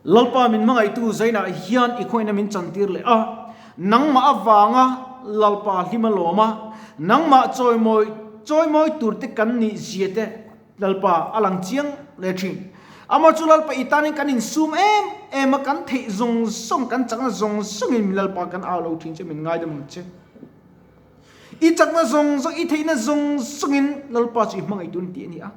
Lalpa min hmangaihtu Zainah hian i khawihna min chantir leh a, nangmah avanga Lalpa hlim a lawm a, nangmah chawimawi chawimawi turte kan nih zia te Lalpa a lang chiang leh thin. Amah chu Lalpa i tanin kan insum em em a, kan theih zawng zawng, kan chakna zawng zawngin min Lalpa kan au lo thin che, min ngaidam ang che. I chakna zawng zawng, i theihna zawng zawngin Lalpa chu i hmangaih tur tih a ni a.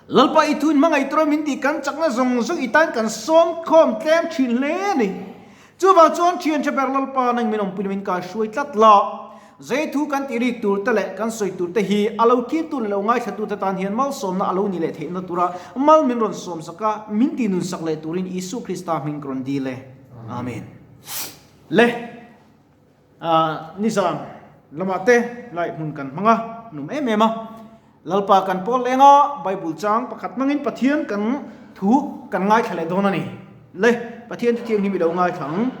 Lalpa i thu in hmangaih tura min tih kan chakna zawng zawng i tan kan sawm khawm tlem thin hle a ni. Chuvang chuan thian tha ber Lalpa nang min awmpui min kai hruai tlat la. Zei thu kan tih rik tur te leh kan sawi tur te hi a lo thirtu leh lo ngaithlatu te tan hian malsawmna a lo ni leh theihna tura mal min rawn sawm sak a, min ti nun sak leh turin Isu Krista hming ka rawn dil e. Amen. Le nizan lamah te lai hmun kan hmang a, num em em a. Lalpa kan pawl leng a, Bible chang pakhat hmangin Pathian kan thu kan ngaithla leh dawn a ni. Le, Pathian chu thianghlim i lo ngaithla ang.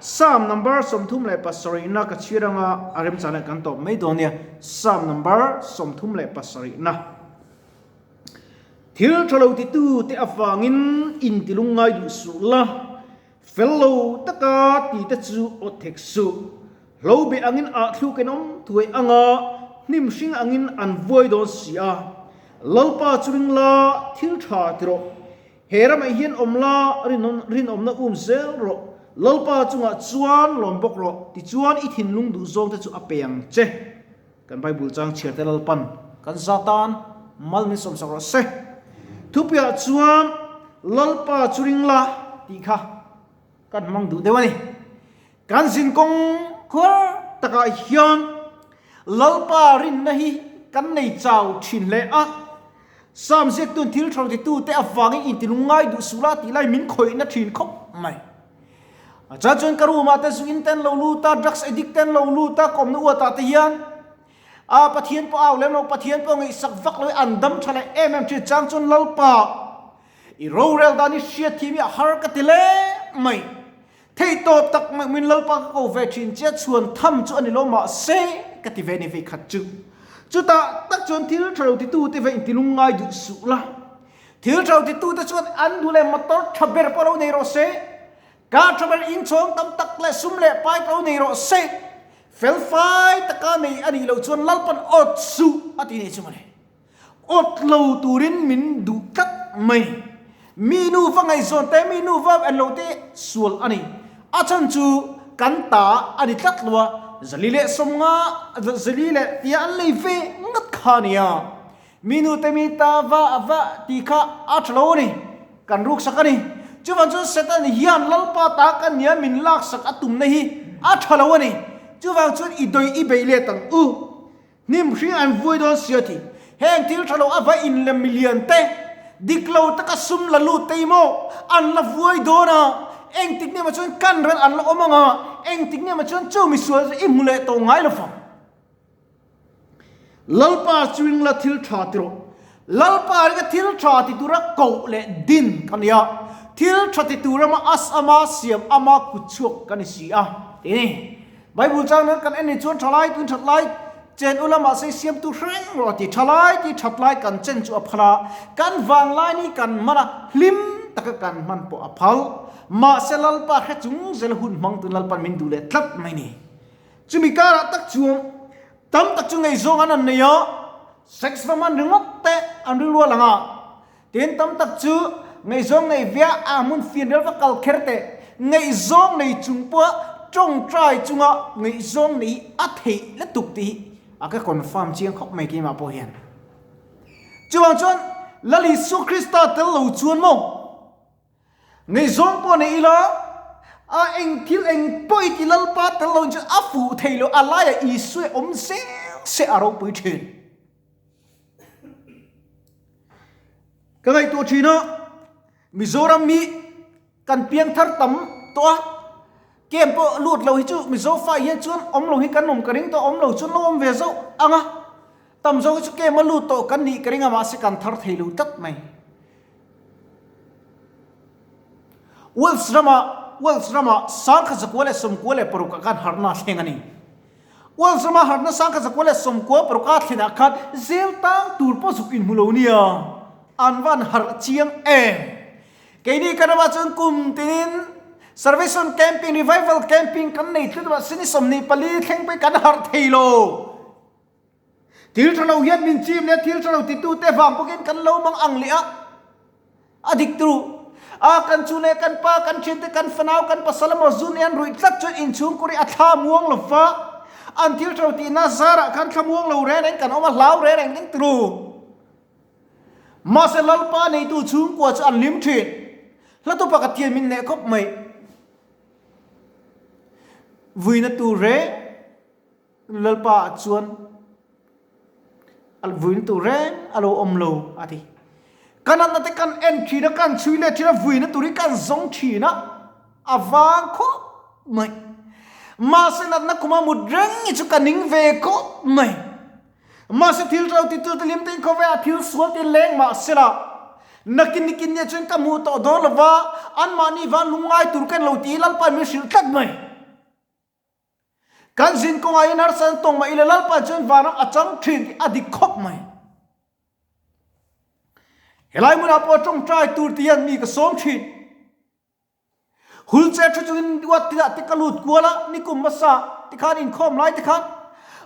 Psalm number 37 na ka chhir anga a remchang leh kan tawp mai dawn nia. Psalm number 37 na. Thil tha lo titu te avangin intilung ngai duh suh la, fel lo taka ti te chu awt thek suh. Hlo be angin ah thluk in awm thuai anga hnim hring angin an vuai dawn si a. Lalpa chu ring la, thil tha ti rawh. He ramah hian awm la, rinawmna um zel rawh. Lalpa chungah chuan lawm bawk rawh, tichuan i thinlung duh zawng te chu a pe ang che. Kan Bible chang chhiar te Lalpan kan za tan mal min sawmsak rawh se. Thupuiah chuan Lalpa chu ring la tih kha kan hmang duh deuh a ni. Kan zinkawng khuar takah hian Lalpa rinna hi kan nei chau thin hle a. Sam ziaktun thil tho titute avangin intilung ngai duh suh la tih lai min khawihna thin khawp mai. A chuan chuan ka room ah te zu in ten lo lut a, drugs addict ten lo lut a, kawmna uat ah te hian a Pathian pawh au lem lo, Pathian pawh ngaihsak vak lo i an dam tha leh em em thin chang chuan Lalpa i rorel dan i hriat thiam hi a har ka ti hle mai. Theihtawp tak mai min Lalpa ka ko ve thin che chhuan tham chu a ni lo mahse ka ti ve ni vei khat chu. Chutah tak chuan thil tha lo titu te ve intilung ngai duh suh la. Thil tha lo titu te chuan an duh leh motor tha ber pawh lo nei rawh se, car tha ber inchhawng tam tak leh sum leh pai pawh lo nei rawh se, fel fai taka nei a nih loh chuan Lalpan awt suh a ti nih chu mawle. Awt lo turin min duh tlat mai. Mi nu va ngaihzawn te, mi nu va en lo te sual a ni. A chhan chu kan ta a ni tlat lo a, zali leh sawmnga, zali leh tia an lei ve ngat kha a nia. Mi nu te mi ta va va tih kha a tha lo a ni, kan ruksak a ni. Chuvang chuan Satan hian Lalpa ta kan nia min laksak a tumna hi a tha lo a ni. Chuvang chuan i dawih i bei let ang u. Hnim hring an vui dawn sia ti. Heng thil tha lo a va in lem milian te, dik lo taka sum la lut te i maw an la vuai dawn a, engtik nge maw chuan kan rel an la awm ang a, engtik nge maw chuan chu misual chu i hmu leh tawh ngai lo fang. Lalpa chuing la thil tha ti rawh. Lalpa ringa thil tha ti tura koh leh din ka ni a, thil tha ti tur ama as ama siam ama kutchhuak ka ni si a, ti ni. Bible chang nan kan en ni chuan thalai tun that lai chen ula mahse siamtu hreng rawh a ti. Thalai ti that lai kan chen chu a phal a, kan vang lai ni kan hman a, hlim taka kan hman pawh a phal. Mahse Lalpa hre chung zel hun hmang tun Lalpan min duh leh tlat mai ni. Chumi karah tak chuan tam tak chu ngaihzawng an an nei a, sex va hman ringawt te an rilru a lang a. Tin tam tak chu ngaihzawng nei via a hmun fianrial va kal kher teh. Ngaihzawng nei chung pawha tawngtai chunga ngaihzawng nei hi a theih lutuk tih hi a ka confirm chiang khawp mai keimah pawh hian. Chuvang chuan Lal Isua Krista tel lo chuan maw ngaihzawng pawh nei ila a eng thil eng pawh i ti Lalpa tel lo chuan a fuh thei lo a laiah Isua awm zel se a ropui thin. Ka ngaihtuah thin a, Mizoram hi kan piangthar tam tawh a, camp pawh lut lo hi chu Mizo fa hian chuan awm lo hi kan awm ka ring tawh, awm lo chuan lo awm ve zauh ang a, tam zawk hi chu camp a lut tawh kan nih ka ring a mahse kan thar thei lo tlat mai. Wales rama Wales rama sangkhat zakua leh sawmkua leh paruk ah khan harhna a thleng a ni. Wales rama harhna sangkhat zakua leh sawmkua paruk a thlenah khan zel tang tur pawh zuk inhmu lo nia, an van harh chiang em? Keini kan ramah chuan kum tinin Salvation Camping, Revival Camping kan nei tlut a, sini 24 thleng pawhin kan harh thei lo. Thil tha lo hian min chim leh thil tha lo titute vang bawkin kan lo mang ang leh a, a dik turu. A kan chu leh kan pa, kan thiante, kan fanau, kan pasal emaw zun i an ruih tlat chuan inchhungkur hi a thla muang lo va, an thil tha lo tihna zarah khan thla muang lo reng reng kan awm a, hlau reng reng ding turu. Mahse Lalpa neitu chhungkua chu an hlim thin. Hlatu pakhat hian min neh khawp mai. Vuina tur reng Lalpa ah chuan vuina tur reng a lo awm lo a ti. Ka natna te kan en thin a, kan chhui leh thin a, vuina tur hi kan zawng thin a, a vang khawp mai. Mahse natna kuma mut reng hi chu ka ning ve khawp mai. Mahse thil ṭo titu te hlim tein khawvelah thil sual te leng mah sela, nakin nikin nia chuan ka hmuh tawh dawn lo va, anmahni van lungngai tur ka ni lo tih hi Lalpa min hrilh tlat mai. Kan zin kawngah hian harsa an tawng mah ila Lalpa chuan vanram a chang ṭhin tih a dik khawp mai. Helai hmunah pawh ṭawngṭai tur ti hian mi ka sawm ṭhin. Hulchair thu chungin uat te ah te ka lut kual a, nikum hmasa te khan inkhawm lai te khan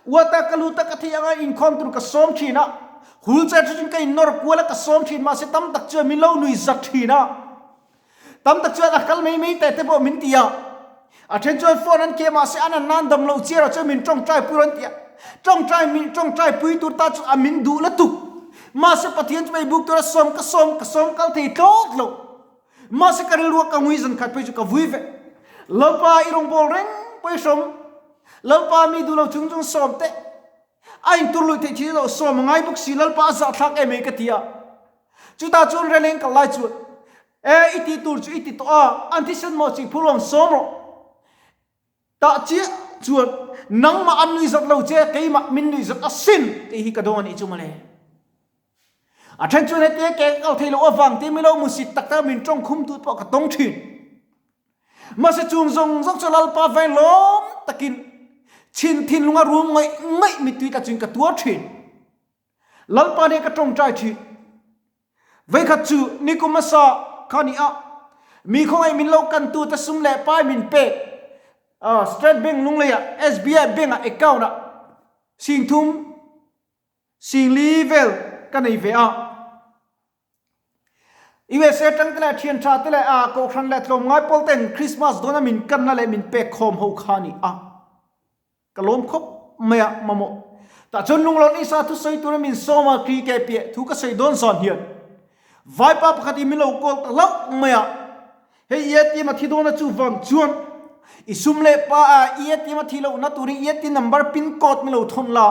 uat a ka lut a ka theih anga inkhawm tur ka sawm thin a, hulchair thu chungin ka innawr kual a ka sawm thin mahse tam tak chuan min lo nui zat thin a, tam tak chuan a kal mai mai teh te pawh min ti a, a then chuan phone an ke mahse an an nan dam loh chiar ah chuan min tawngtai pui rawn ti a, tawngtai min tawngtai pui tur ta chu a min duh lutuk mahse Pathian chu hei buk tura sawm ka sawm ka sawm kal thei tlawt lo. Mahse ka rilru a ka ngui zan khat phei chu ka vui ve. Lalpa i rawngbâwl reng pawh i hrawm. Lalpa mi duh lo chung chung sawm teh. A intur luih theih thin lo sawm a ngai bawk si Lalpa a zahthlak em ei ka ti a. Chutah chuan releng kal lai chuan E i tih tur chu i ti tawh a, an thisen maw chi phur ruang sawm rawh. Tah chiah chuan nangmah an nuihzat lo che, keimah min nuihzat asin tih hi ka dawng a nih chu mawle. A then chuan heti ke ka kal thei loh avang te milo musit tak tak min tawng khum tut pawh ka tawng thin. Mahse chung zawng zawng chu Lalpa veng lawm takin chhin thinlunga rum ngaih ngaih mittui tla chuin ka tuar thin. Lalpa nen ka tawngtai thin. Veikhat chu nikum hmasa kha ni a, mi khawngaih min lo kantu te sum leh pai min pek State Bank Lungleiah SBI Bank ah account ah 3000 4,000 vel ka nei ve a. USA tang te leh thian tha te leh a kohhran leh tlawmngai pawl ten Christmas dawn a min kanna leh min pek khawm ho kha ni a. Ka lawm khawp mai a mamawh. Tah chuan lunglawn Isa thusawi tura min sawm a kri ke piah thu ka sawi dawn zan hian vaipa pakhat in min lo call ta hlauh mai a. Hei ATM a thi dawn a chuvang chuan i sum leh pa a i ATM a thi lohna turin i ATM number pin code min lo thawn la,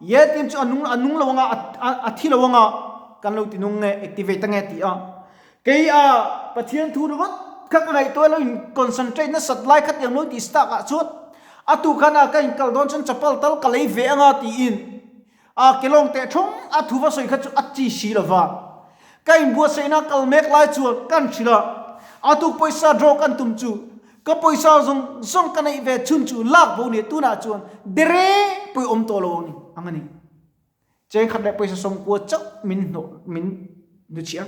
i ATM chu a nung a nung lo anga a thi lo anga kan lo ti nung nge activate ange ti a. Kei a Pathian thu ringawt kha ka ngaihtuah lo in concentrate nasat lai kha tiang lo tih stock ah chuan a tu khan a ka in kal dawn chuan chapal tal ka lei ve anga tiin a kelawng teh thawng a thu va sawi kha chu a chi si lo va. Ka in buatsaihna kal mek lai chuan kan hrilh a, a tuk pawisa draw kan tum chu ka pawisa zawng zawng ka neih ve chhun chu lak bo nia tunah chuan dere pawih awm tawh lo ang a ni. Cheng khat leh pawisa 90 chauh min hnawh min hnuchhiah a.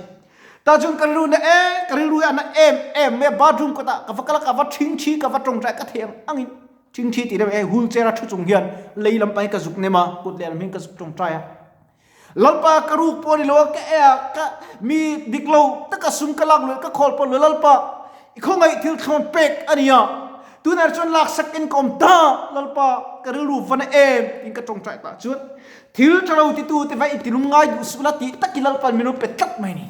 Tah chuan ka rilru na em ka rilru hi a na em em mai a bathroom kawtah ka va kal a ka va thingthi ka va tawngtai ka thei ang angin thingthi tih deuh e wheelchair a thu chung hian lei lam pangin ka zuk nem a kut lehlam hian ka zuk tawngtai a. Lalpa ka ruk pawh a ni lo a ka e a ka mi dik lo taka sum ka lak luih ka khawl pawh lo Lalpa i khawngaih thil thlawn pek a ni a tunah chuan laksak in ka awm ta Lalpa ka rilru va na em tiin ka tawngtai tah chuan thil tha lo titu te va intilung ngai duh suh la tih takin Lalpa'n min lo pe tlat mai a ni.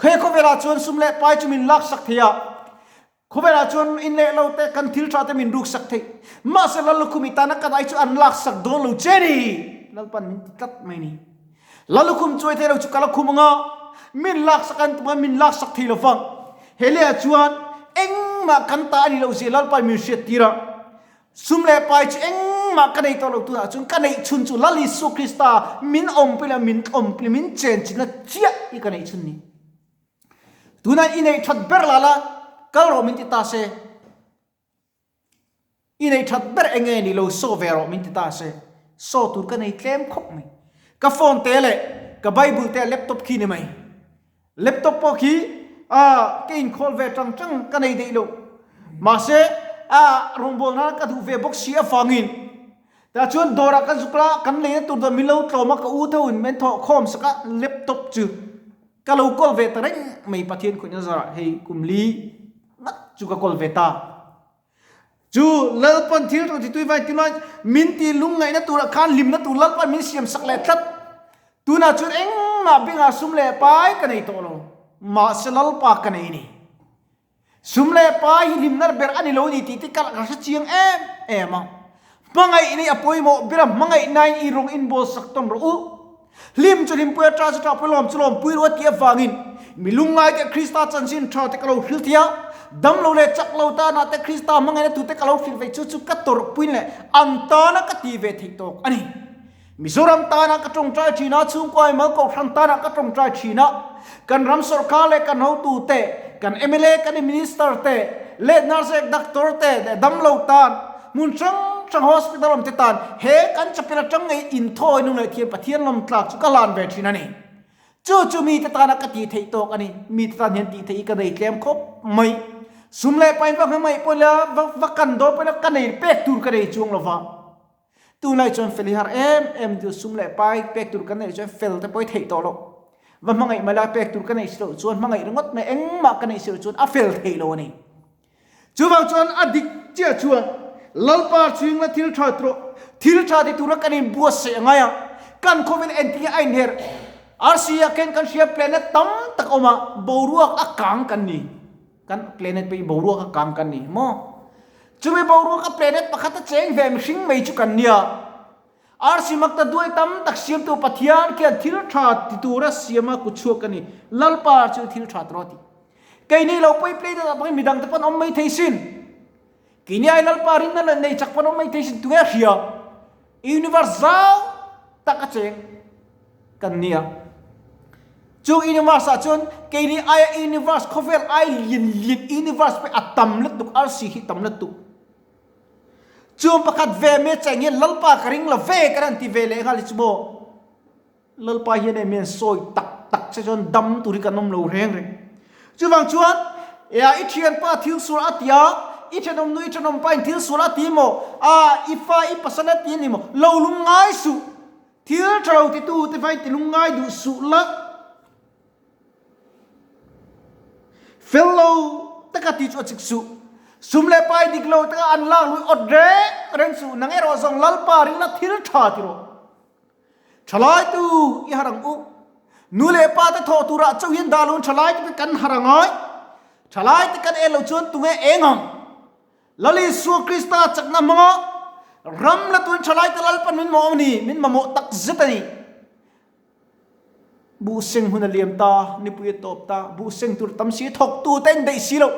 He khawvelah chuan sum leh pai chu min laksak thei a, khawvelah chuan in leh lo te kan thil tha te min ruksak thei. Mahse Lallukhum i tana ka dai chu an laksak dawn lo che ni. Lalpa'n min ti tlat mai a ni. Lallukhum chuai thei lo chu ka la khum anga min laksak an tum a min laksak thei lo vang. He lehah chuan engmah kan ta a ni loh zia Lalpa'n min hriat tir a. Sum leh pai chu engmah ka nei tawh lo tunah chuan ka neih chhun chu Lal Isua Krista min awmpui leh min awmpui min chenchilhna chiah hi ka neih chhun ni. Tunah i neih that ber la la kal rawh min ti ta se. I neih that ber enge ni lo saw ve rawh min ti ta se. Saw tur ka nei tlem khawp mai. Ka phone te leh ka Bible te laptop khi ni mai. Laptop pawh khi. A ka inkhawl ve tang tang ka nei daih lo. Mahse, a rawngbâwl nana ka duh ve bawk si avangin tah chuan dawrah ka zuk la, kan leina tur dawn min lo tlawm a, ka u tho in min thawh khawm sak a, laptop chu ka lo kawl ve ta reng mai Pathian khawihna zarah hei kum li ngat chu ka kawl ve ta. Chu Lalpan thil tawh titui vai tinai min ti lungngaihna turah khan hlimna tur Lalpan min siam sak leh tlat. Tunah chuan engmah bengah sum leh pai ka nei tawh lo. Mahse Lalpa ka nei a ni. Sum leh pai hi hlimna ber a ni lo ni tih te ka hre chiang em em a. Hmangaih nih a pawimawh ber a, hmangaihnain i rawng inbawl sak tawn rawh u. Hlim chu hlimpui a, ṭah chu ṭahpui, lawm chu lawmpui ru a tih avangin mi lungngai te Krista chanchin ṭha te ka lo hrilh thei a, damlo leh chak lo tanah te Krista hmangaihna thu te ka lo hrilh ve chu chu ka tawrhpuiin leh an tana ka ti ve theih tawk a ni. Mizoram tana ka ṭawngṭai ṭhin a, chhungkua mimal kohhran tana ka ṭawngṭai ṭhin a, kan ram sawrkar leh kan hotu te, kan mla, kan minister te leh nurse, doctor te leh damlo tan, Hmun hrang hrang hospital awm te tan he kan chapel atang ngei inthawi nung leh thiam Pathian lawm tlak chu ka lan ve thin a ni. Chu chu mite tana ka tih theih tawk a ni. Mite tan hian tih theih hi ka nei tlem khawp mai. Sum leh pain vak hmang pawh ila va kan dawn pawh ila ka nei pek tur ka nei chuang lo va. Tunlai chuan fel hi har em em chu sum leh pai pek tur kan neih chuan fel te pawh hi theih tawh loh. Va hmangaih mai la pek tur ka neih si loh chuan hmangaih ringawt mai engmah ka neih si loh chuan a fel theih lo a ni. Chuvang chuan a dik chiah chuan Lalpa chhingla thil tha trawh, thil tha ti tura kan inbuatsaih a ngai a, kan khawvel entin a inher. Arsi ah khen kan hria planet tam tak a awm a, boruak a kang kan ni. Kan planet pawh hi boruak a kang kan ni maw? Chumi boruak a planet pakhat a cheng ve mihring mai chu kan nia. Arsi makta duai tam tak siamtu Pathian khian thil tha ti tura siama kutchhuak ka ni. Lalpa chu thil tha trawh a ti. Keini lo pawi play deuh ah pawhin midang te pawn awm mai thei sin. Keini ai Lalpa rinna leh nei chak pawn awm mai thei sin tunge a hria. Universe zau tak a cheng kan nia. Chung universe ah chuan keini aia universe khawvel ai lian lian universe pawh a tam lutuk arsi hi tam lutuk. Chung pakhat ve me cheng hian Lalpa ka ring lo ve ka rawn ti ve leh nghal hi chu maw. Lalpa hian hei mian sawi tak tak che chuan dam tur hi kan awm lo reng reng. Chuvang chuan ea i thianpa thil sual a ti a, i thenawm nu i thenawm pa in thil sual a ti maw, a i fa i pasal a ti a ni maw, lo lung ngai suh, thil tha lo titu te vain ti lung ngai duh suh la. Fel lo taka ti chu a chik suh. Sum leh pai dik lo taka an lak lui awt reng reng suh, nang erawh zawng Lalpa ring la thil tha ti rawh. Thalaitu i har ang u. Nu leh pa te thawh turah chauh hian dah loin thalai te kan har a ngai. Thalai te kan en loh chuan tunge eng ang? Lal Isua Krista chakna hmanga ram la tuin thalai te Lalpan min mamawh a ni, min mamawh tak zet a ni. Buh seng hun a liam ta, nipui a tawp ta, buh seng tur tam si, thawktu te in daih si lo.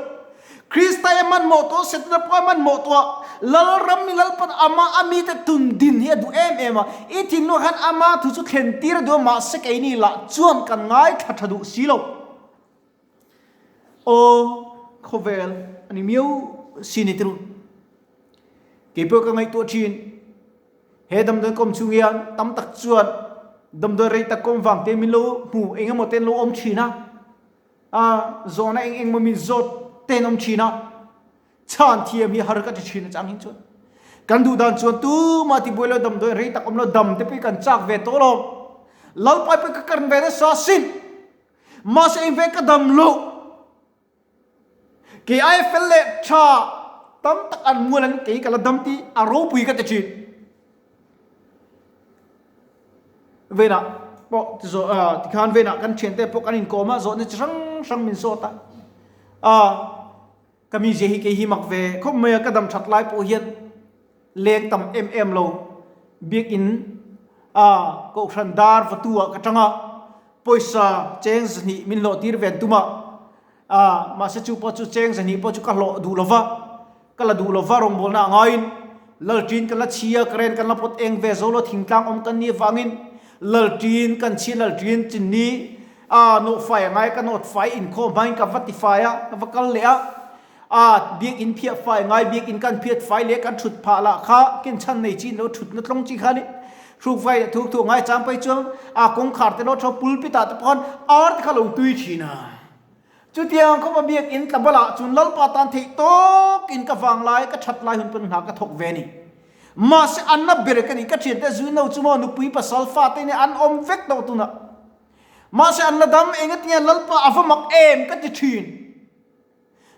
Krista i a hmanhmawh tawh, Setana pawh a hmanhmawh tawh a, Lalram i Lalpan ama a mite tun din hi a duh em em a, i thinlung ah khan ama thu chu thlen tir a duh a, mahse keini lah chuan kan ngaithla tha duh si lo. Aw, khawvel a ni miau si ni tirh. Keipawh ka ngaihtuah thin. He damdawi kawm chung hian tam tak chuan damdawi rei tak kawm vang te min lo hmu eng emaw te an lo awm thin a, a zawhna eng eng emaw min zawt te an awm thin a, chhan thiam hi har ka ti thin a chang hin chuan kan duh dan chuan tumah tibuai lo damdawi rei tak awm lo dam te pawh kan chak ve tawh lo Lalpai pawh ka kan ve nasa sin mahse eng ve ka dam loh. Kei aia fel leh tha tam tak an mual an kei ka la dam ti a ropui ka ti thin. Venah pawh ti zawh ah tikhan venah kan thiante pawh kan inkawm a zawhna chi hrang hrang min zawt a. Ah ka mizia hi kei hi mak ve khawp mai a ka dam that lai pawh hian leng tam em em lo biakinn ah kohhran dar vatu ah ka tang a pawisa cheng zahnih min hlawh tir ve an tum a. A, mahse chu pawh chu cheng zahnih pawh chu ka hlawh duh lova, ka la duh lova rawngbawlna a ngaiin Lalṭin kan la chhi a, current kan la pawt eng ve zo lo, thingtlang awm kan nih avangin Lalṭin kan chhi a, Lalṭin chinni a nawhfai a ngai, ka nawtfai inkhawm hmain ka va tifai a, ka va kal leh a, a biakinn phiah fai ngai, biakinn kan phiat fai leh kan ṭhut phah lah kha ken chhan nei chi lo ṭhutna tlawng chi kha ni hrukfai leh thuk thuk ngai chang phei chuan a kawngkhar te lo ṭha pulpit ah te pawh khan ar te kha lo tui ṭhin a. Chutiang khawpa biakinn tlabalah chuan Lalpa tan theih tawkin ka vanglai, ka that lai hun pawn hna ka thawk ve a ni. Mahse an na ber ka ni, ka thiante zui no chu maw nupui pasal fate nen an awm vek tawh tunah. Mahse an la dam engatinge Lalpa a va mak em ka ti thin.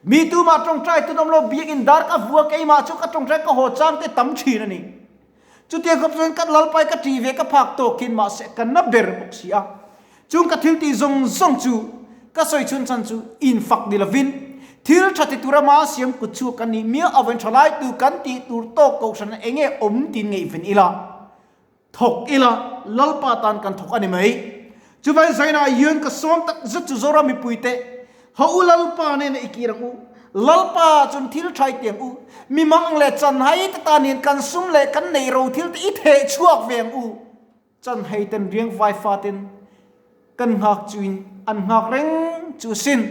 Mi tumah tawngtai tun awm lo biakinn dar ka vua keimah chu ka tawngtai ka haw chang te tam thin a ni. Chutiang khawp chuan ka Lalpai ka ṭih ve ka phak tawkin mahse ka na ber bawk si a. Chung ka thil tih zawng zawng chu ka sawi chhun chhan chu infak ni lovin thil ṭha ti tura ma siam kut chhuak kan nih miah avangin ṭhalai tu kan tih tur tawk kohhran eng nge awm tiin ngaihven ila thawk ila Lalpa tan kan thawk a ni mai. Chuvai zainah hian ka sawm tak zet chu Zoram mipuite Ho u Lalpa nen a i kir ang u, Lalpa chuan thil tha i ti ang u, mi mang leh chanhai te tan hian kan sum leh kan neih ro thil te i theh chhuak ve ang u. Chanhai ten riang vai fa ten kan nghak chuin an nghak reng chu sin.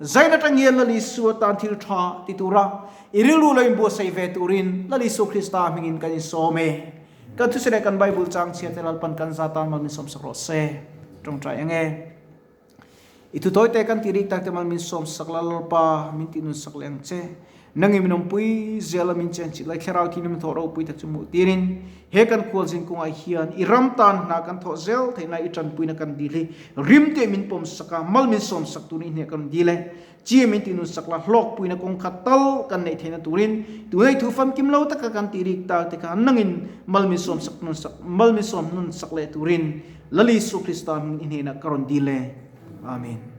Zain atang hian Lal Isua tan thil tha ti tura i rilru lo inbuatsaih ve turin Lal Isua Krista hmingin kan insawm e. Kan thusawi leh kan Bible chang chhiat te Lalpan kan za tan mal min sawmsak rawh se. Tawngtai ang e. I thu tawi te kan tih rik tak te mal min sawm sak la Lalpa min tih nun sak leh ang che. Nang i min awmpui zel a min chen chilh lai thlarau thin in min thawh ropui tak chu hmuh tirin he kan khualzin kawngah hian i ram tan hna kan thawh zel theih lai i tanpuina kan dil hi rim te min pawm sak a mal min sawm sak turin i hneh kan rawn dil e. Chi min tih nun sak la hlawkpuina kawng khat tal kan neih theihna turin tunei thu famkim lo taka kan tih rik tak te kha nangin mal min sawm sak nun sak mal min sawm nun sak leh turin Lal Isu Krista hming i hnenah ka rawn dil e. Amen.